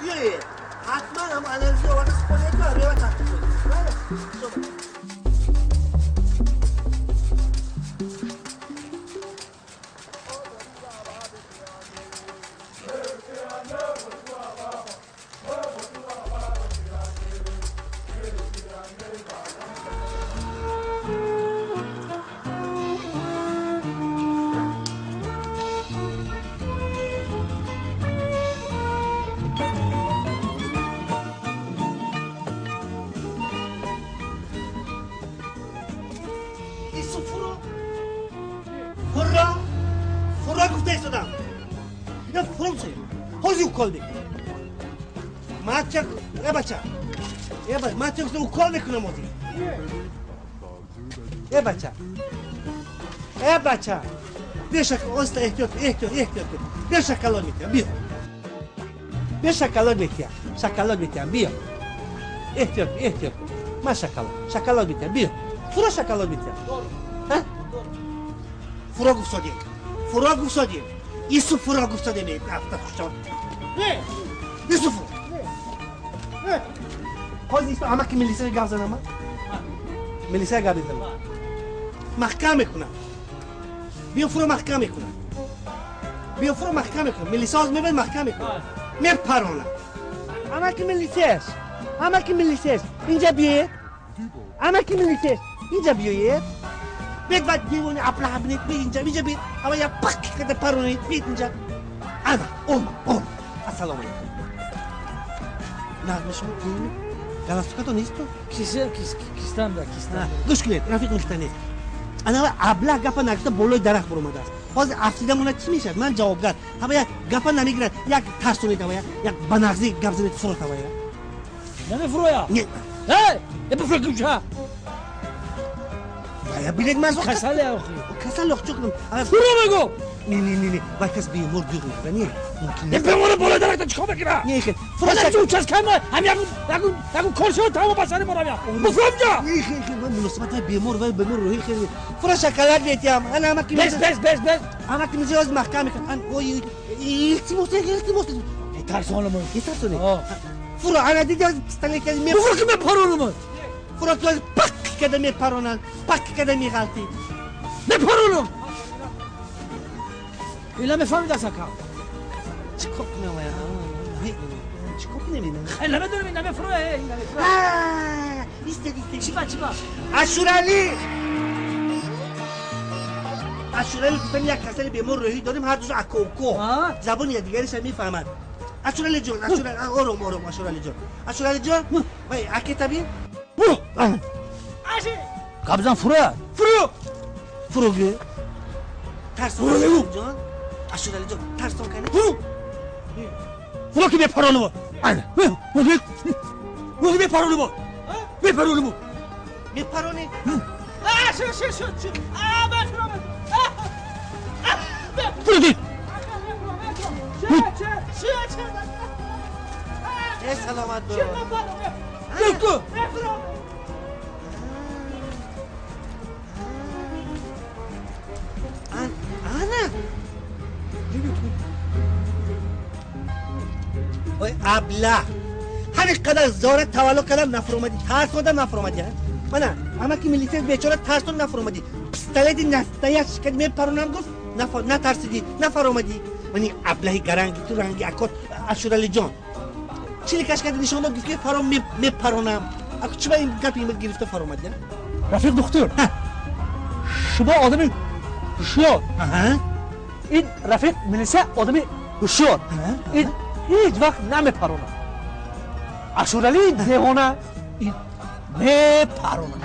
Биёед, ҳатман ҳам анализи оварда супоред ва рева таҳқиқ кунед. Бале, шумо. Укол мекунам озӣ. Э бача. Э бача. Бешак оста эҳтиёт, эҳтиёт, эҳтиёт. Бе шоколад метиям, биё. Бе шоколад метиям. Шоколад метиям, биё. Эҳтиёт, эҳтиёт. Ма шоколад, шоколад метиям, биё. Фуро шоколад метиям. Ҳа? Фуро гуфтодем. Фуро гуфтодем. Ису фуро гуфтодем. Афта хушон. Ису фуро. Ҳозир исто ама ки милисия гап занама? Милисия гап мезанам. Маҳкам мекунам. Биё фуро маҳкам мекунам. Биё фуро маҳкам мекунам. Милисия ҳозир мебинад маҳкам мекунам. Мепаронам. Ама ки милисияш. Ама ки милисияш. Инҷа биёед. Ама ки милисияш. Инҷа биёед. Бед ва девони аблаҳ бинед. Бед инҷа, инҷа бед. Ама я пак карда паронед. Бед инҷа. Ана, ома, ома. Ассалому алайкум. Нағми шумо динми? Галастукато несту? Кистам да, кистам. Гӯш кунед, рафиқ мухтанез. Ана аблаҳ гапа нагуфта болои дарахт буромадааст. Ҳозир афтида монад чӣ мешавад? Ман ҷавобгар. Ҳама як гапа намегирад, як тарсонед ҳама як ба нағзӣ гап занед фурот ҳама я. Намефуроя? Не. Эй, бифуро куҷа? Вая билет ман Касале охи. Касал ох чӣ кунам? Фуро мегӯ. Не, не, не, не. Вай кас бемор дюғ мекунад. Не. Мумкин Не бемор болои дарахта чӣ кор мекунад? Не, хел. Фуро чӣ участка ма ҳам ягон ягон кор шуд тамом ба сари мо равя. Буфурам ҷа. Не, хел, хел. Вай муносибат вай бемор, вай бемор рӯҳи хел. Фуро шоколад метиям. Ана ама ки Бес, бес, бес, бес. Ама ки мизоз маҳкам мекунад. Ан ой, илтимос, илтимос. Тарсонам. Тарсоне. Фуро ана диди пистолет ки ме Буфуро ки мепаронам. Фуро ки пак карда мепаронанд, пак карда меғалтӣ. Мепаронам. Ила мефаҳмид ака. Чӣ кор кунам? Чӣ кор кунем ина? Хеле намедонам, намефуроя, намефуроя. Истед, истед. Чӣ ба, чӣ ба? Ашурали! Ашурали гуфтам як касали бемор рӯҳӣ дорем, ҳар дӯз акоуко. Забони якдигариша мефаҳмад. Ашурали ҷон, Ашурали, ором, ором, Ашурали ҷон. Ашурали ҷон, вай акета бин. Аши! Гап зан фуроя. Фуро! Фуро гӯ. Тарсон ҷон. Ашурали ҷон, тарсон кани. Фуро! Фуро ки мепаронам. Ана. Фуро ки мепаронам. Мепаронам. Мепаронӣ? Шу, шу, шу, шу. Мефурам. Фуро ди. Э, саломат бош. Ку. Ана. Ой, аблаҳ. Ҳамин қадар зора таваллуд кардам нафуромадӣ. Тарсондам нафуромадӣ. Мана, ама ки милисия бечора тарсон нафуромадӣ. Пистолети настоящий ки мепаронам гуфт, натарсидӣ, нафаромадӣ. Мани аблаҳи гаранги ту ранги акот Ашурали ҷон. Чиликаш карди нишон дод, гуфт ки фаро мепаронам. Аку чӣ ба ин гапи гирифта фаромадӣ? Рафиқ духтур. Шумо одами ҳушёр. Ин рафиқ милисия одами ҳушёр. Ин ҳеҷ вақт намепаронад. Ашурали девона ин мепаронад.